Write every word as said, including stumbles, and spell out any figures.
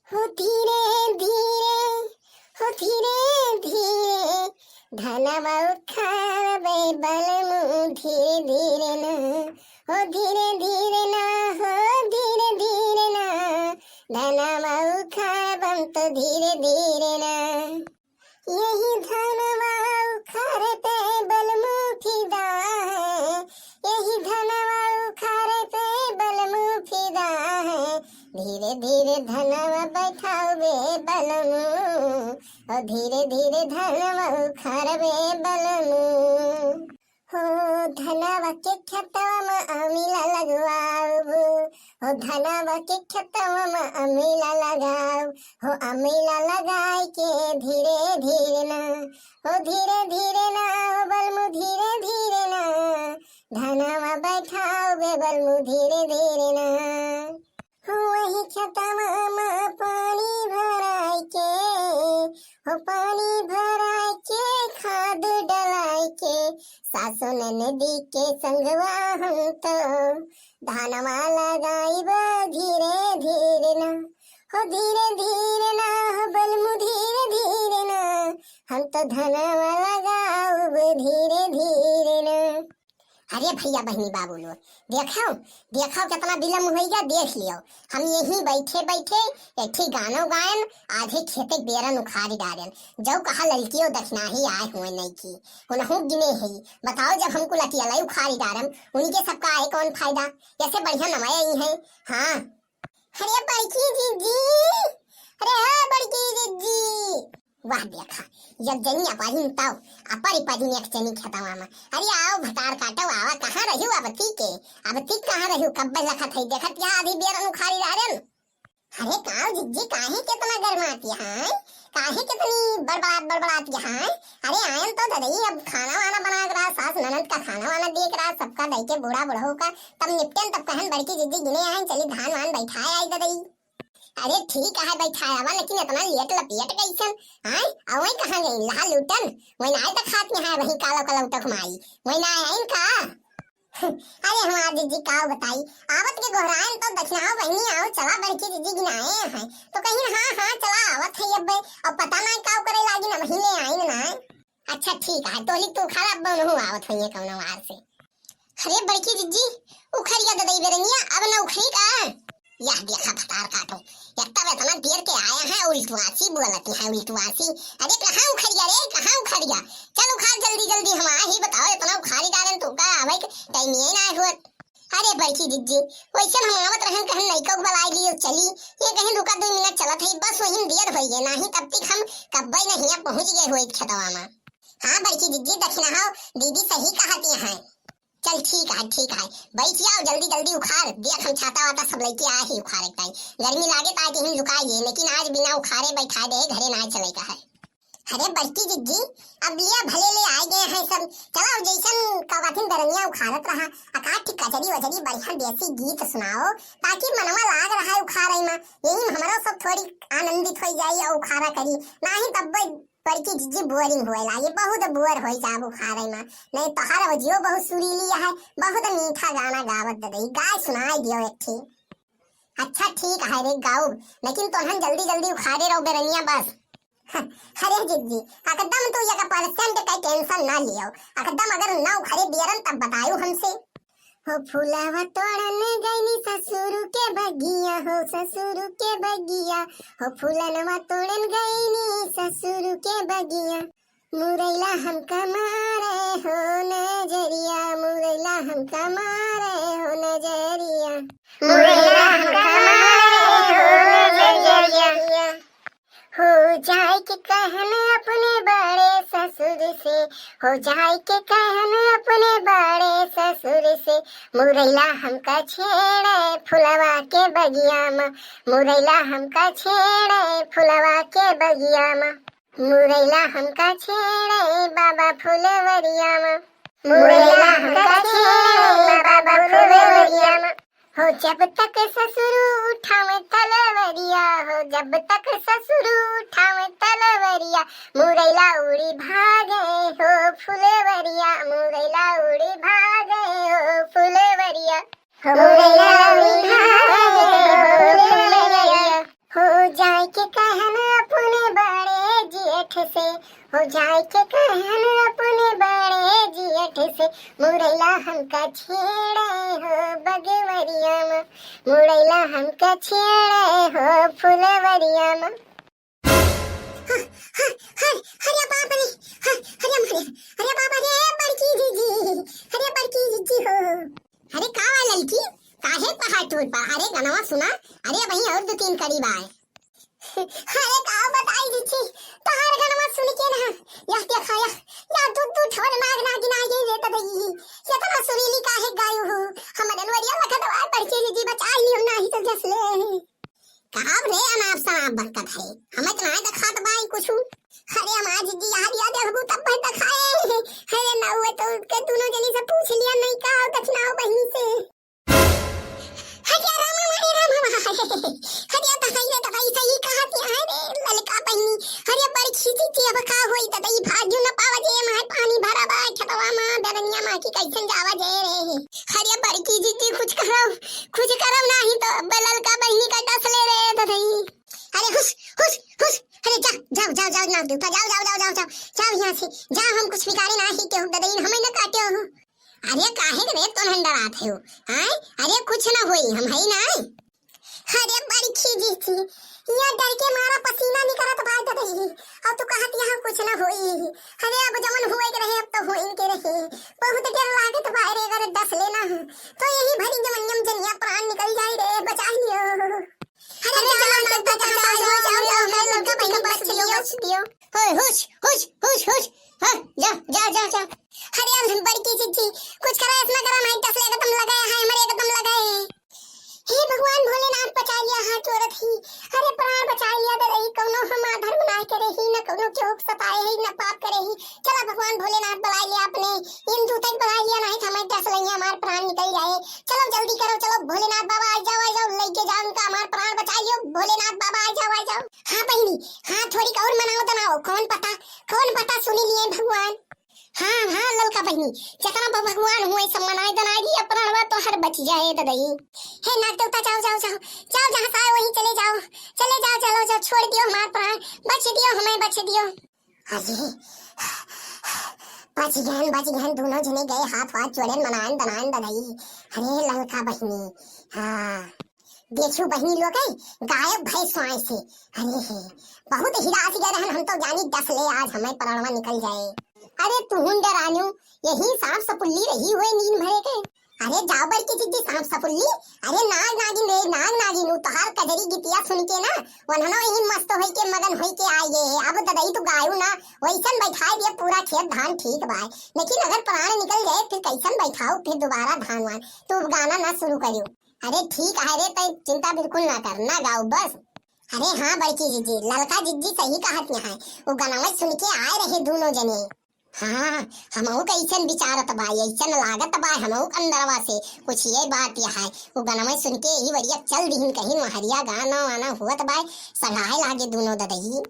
हो धीरे धीरे, हो धीरे धीरे, धनवा उखाड़बे बलमू धीरे धीरे ना। हो धीरे धीरे ना, हो धीरे धीरे ना, धनवा उखाड़बम तो धीरे धीरे ना। यही धनवा उखाड़े पे बलमू फिदा है, यही धनवा उखाड़े पे बलमू फिदा है। धीरे धीरे धनवा बैठाओ बे बलमू, ओ धीरे धीरे धनवा उखाड़ बे बलमू। हो धनवा के खेतवा में अमिला लगवाऊ, हो धनवा के खेतवा में अमिला लगाऊ, हो अमिला लगाई के धीरे धीरे ना, हो धीरे धीरे ना, हो बलमू धीरे धीरे ना, धनवा बैठाओ बे बलमू धीरे धीरे ना। हो वही खेतवा में पानी भराई के, हो पानी भराई के खाद डलाई के, सासु ननदी के संगवा हम तो धनवा लगाइब धीरे धीरे ना, हो धीरे धीरे ना, हो बलमू धीरे धीरे ना, हम तो धनवा लगाउब धीरे धीरे ना। अरे भैया बहिनी बाबू लोग, देखो, देखो कितना विलम्ब होइगा, देख लियो। हम यहीं बैठे बैठे एक ठे गानो गायन, आधे खेते बेरन उखाड़ी डारेन। जौ कहा ललकियो दखिनाही आए हुए नहीं की, उनहु गिने है। बताओ, जब हमको लतियलाई उखाड़ी डारम, उनके सबका आए कौन फायदा? ऐसे बढ़िया नवाए आई है। हाँ। अरे बड़की जिज्जी, अरे हाँ बड़की जिज्जी। वाह देखा, जब जनी अपहिन तौ, अपरी पदिन एक जनी खेतवा में। अरे आओ भतार काटो, आवा, कहाँ रहियो अब ती के? अब ती कहाँ रहियो? कब लखत है, देखत या आधी बेरन उखाड़ी डारेन। अरे काव जिज्जी, काहे केतना गरमाती हैं? काहे केतनी बड़बड़ात, बड़बड़ाती हैं? अरे आयन तो ददई, अब खाना वाना बना के रहा, सास ननद का खाना वाना दे के रहा, सबका दई के बूढ़ा बुढ़ऊ का, तब निपटन, तब कहन बड़की जिज्जी गिने आयन, चली धान वान बैठाए आई ददई। अरे ठीक है बैठाए आवा, लेकिन इतना लेट लपेट कैसन? हैं? अवई कहाँ गई? लहा लूटन? वही ना आए तो खाती हैं, वही कालो कलौटक माई, वही ना आइन का? अरे हमार जिज्जी काव बताई, आवत के गोहरायन तो दखिनाओ बहिनी आओ चला बड़की जिज्जी गिनाए हैं, तो कहीं हाँ हाँ चला आवत है अब्बे, अब पता ना काव करे लागी ना वहीं ले आइन ना। अच्छा ठीक है, तोहली तू खा अब बनहु आवत होइए कौनो वार से। अरे बड़की जिज्जी, उखरिया ददई बेरनिया, अब ना उखरी का? यह देखा भतार काटो, एक तब इतना देर के आया है, उल्टवासी बोलती है, उल्टवासी। अरे कहाँ उखरिया रे, कहाँ उखरिया? चल उखाड़ जल्दी जल्दी, हम आ ही बताओ, इतना उखाड़ी डालन तो का आवे के टाइम ये ना हुआ। अरे बड़की जिज्जी, वैसन हम आवत रहन, कहन लइका के बलाई लियो चली, ये कहीं रुका दो मिनट चलत है, बस वहीं देर होई है, नाही तब तक हम कब्बे नहीं पहुँच गए होई खेतवा में। हाँ बड़की जिज्जी, दखिना हो, दीदी सही कहती हैं। चल ठीक है, ठीक है, बैठ जाओ, जल्दी जल्दी उखाड़, देख हम छाता वाता सब लेके आए ही उखाड़े के ताई। गर्मी लागे ताई कहीं लुकाइए, लेकिन आज बिना उखाड़े बैठाए दे घरे ना चले का है। अरे बड़की जिज्जी, अब लिया भले ले आए गए हैं सब, चलाओ जैसन कवाथिन दरनिया उखाड़त रहा, अकाठ कचरी वचरी बढ़िया देसी गीत सुनाओ, ताकि मनवा लाग रहा है उखाड़े में, यही में हमरो सब थोड़ी आनंदित हो जाई और उखाड़ा करी, नाही तब बड़की जिज्जी बोरिंग होए लागे, बहुत बोर होई जाब उखाड़े में। नहीं तोहार आवाजियो बहुत सुरीली है, बहुत मीठा गाना गावत ददई, गाय सुनाई दियो एक ठे। अच्छा ठीक है रे गाउब, लेकिन तोहन जल्दी जल्दी उखाड़े रहो बेरनिया बस। अरे जिज्जी, एकदम तू एक परसेंट का टेंशन ना लियो, एकदम अगर ना उखाड़े बेरन तब बतायो हमसे। हो फुलावा तोड़न गईनी ससुर के बगिया, हो ससुर के बगिया, हो फुलनवा तोड़न गईनी ससुर के बगिया। मुरैला हमका मारे हो नजरिया, मुरैला हमका मारे हो नजरिया, मुरैला हमका मारे हो नजरिया। हो जाए के कहन अपने बड़े ससुर से, हो जाए के कहन अपने बड़े ससुर से, मुरैला हमका छेड़े फुलवा के बगिया में, मुरैला हमका छेड़े फुलवा के बगिया में, मुरैला हमका छेड़े बाबा फुलवरिया में, मुरैला हमका छेड़े बाबा फुलवरिया में। हो जब तक ससुर उठावे तलवरिया, हो जब तक ससुर उठावे तलवरिया, मुरैला उड़ी भागे हो फुलवरिया, मुरैला उड़ी भागे हो फुलवरिया, हो मुरैला उड़ी भागे हो फुलवरिया। हो जाए के कहन अपने बड़े जेठ से, हो जाए के कहन अपने बड़े जेठ से, मुरैला हमका छेड़े हो बगवरिया मा, मुरैला हमका छेड़े हो फुलवरिया मा। ह, ह, ह, अरे बाप रे, ह, अरे मारे, अरे बाप रे, बड़की जीजी, अरे बड़की जीजी हो। अरे का बा ललकी, काहे पहाड़ टूट पा? अरे गनवा सुना, अरे वही और दो तीन कड़ी बाय। अरे का बताई जीजी, तोहार गनवा सुन के ना, या देखा या, या दू दू ठो नाग नागिन आ गई रे ददई, ये तो ना सुरीली काहे गायू हो, हमर अनवरिया लखत बा, बड़की जीजी बचाई लियो नाही तो जस ले। कहाँ रे अनाप शनाप बरकत है, हमें तो ना दिखात बाई कुछु। अरे हमार जीजी यार, या देखबू तब भाई दिखाए। अरे ना हुए तो उनके दोनों जनी से पूछ लिया नहीं का, और दक्षिणाओ बहिनी से। हटिया राम, हमारे राम, हमारे। हटिया तो सही रे, तो भाई सही कहा दिया है रे, ललका बहिनी। अरे बड़की जीजी अब का होई, तो दई भाग्यो न पावा जे, माय पानी भरा बा, खेतवा मा, बेरनिया मा की कैसन जावा जे रे। अरे बड़की जीजी कुछ करो, कुछ करब नाही तो अब ललका बहिनी का डस ले रे ददई। अरे हुस, हुस, हुस। अरे जा, जाओ, जाओ, जाओ, नाग देवता, जाओ, जाओ, जाओ, जाओ, जाओ, जाओ यहाँ से, जाओ, हम कुछ बिगाड़े नाही केहू ददई, हमें न काटे हो। अरे काहे रे तो डरात है हो, हैं? अरे कुछ ना होई, हम है ना। अरे बड़की जीजी, यहाँ डर के मारा पसीना निकलत बा ददई, और तू कहत यहाँ कुछ ना होई। अरे अब जवन हुए के रहे, अब तो होइन के रहे। बहुत डर लागत बा रे, अगर डस लेना है, तो यही भरी जवनिया मा जनिया प्राण निकल जाए रे, बचा लियो। अरे अरे चलो, चलो, चलो, चलो, चलो, चलो, चलो, चलो, चलो, चलो, चलो, बच लियो, बच लियो। ओए, हुश, हुश, हुश, हुश। हाँ, जा, जा, जा, जा। अरे अब बड़की जीजी, कुछ करा, ऐसा करा, हमारे डस ले एकदम लगाए है, हमारे एकदम लगाए। हे भगवान भोलेनाथ, बचा लिया, हाथ जोड़त ही। अरे प्राण बचा लिया ददई, कौनो हम अधर्म ना करे ही, न कौनो केहू के सताए ही, न पाप करे ही। चला भगवान भोलेनाथ बुलाए लिया अपने, इंदू तक बुलाए लिया, नहीं तो हमें डस लइया, हमार प्राण निकल जाए। चलो जल्दी करो, चलो भोलेनाथ बाबा आ जाओ, आ जाओ, लेके जाओ इनका, हमार प्राण बचा लियो, भोलेनाथ बाबा आ जाओ, आ जाओ। हाँ बहिनी, हाँ थोड़ी और मनाओ दनाओ, कौन पता, कौन पता सुनी लिए भगवान। हाँ, हाँ, ललका बहिनी, जतना भ-, भगवान हुए सब मनाए दनाए लिया, प्राणवा तोहर बच जाए ददई। हे नाग देवता, जाओ, जाओ, जाओ, जाओ, जहाँ से आए वहीं चले जाओ, चले जाओ, चलो जाओ, छोड़ दियो हमार प्राण, बच दियो हमें, बच दियो। अरे, बच गहन, बच गहन, दोनों जने गए हाथ वाथ जोड़े, मनान दनान ददई। अरे ललका बहिनी, हाँ, देखियो बहिनी लोग है, गायब भय स्वाय से। अरे हे, बहुत हिरास गए रहन, हम तो जानी डस ले आज हमें प्राणवा निकल जाए। अरे तुहुन डरान्यू, यही सांप सपुल्ली रही हुए नींद भरे के। अरे जाओ बड़की जीजी सांप सपुल्ली, अरे नाग नागिन रे नाग नागिन, उ तोहार कजरी गीतिया सुन के ना, वन्हनो यही मस्त होई के मगन होई के आए गए। अब ददई तू गायू ना, वैसन बैठाए दिए पूरा खेत धान ठीक बाय, लेकिन अगर प्राण निकल जाए फिर कैसन बैठाऊ फिर दोबारा धान वान, तू गाना ना शुरू करियो। अरे ठीक है रे, तै चिंता बिल्कुल ना कर, ना गाओ बस। अरे हाँ बड़की जीजी, ललका जीजी सही कहत यहाँ है, वो गनवा सुन के आए रहे दोनों जने। हाँ, हमहू कैसन विचारत बा, ऐसन लागत बा हमहू के अंदरवा से कुछ ये बात यह है। वो गनवा सुन के ही बढ़िया चल दिहिन कहीं महरिया गाना वाना हुअत बा, सगाए लागे दोनों ददई।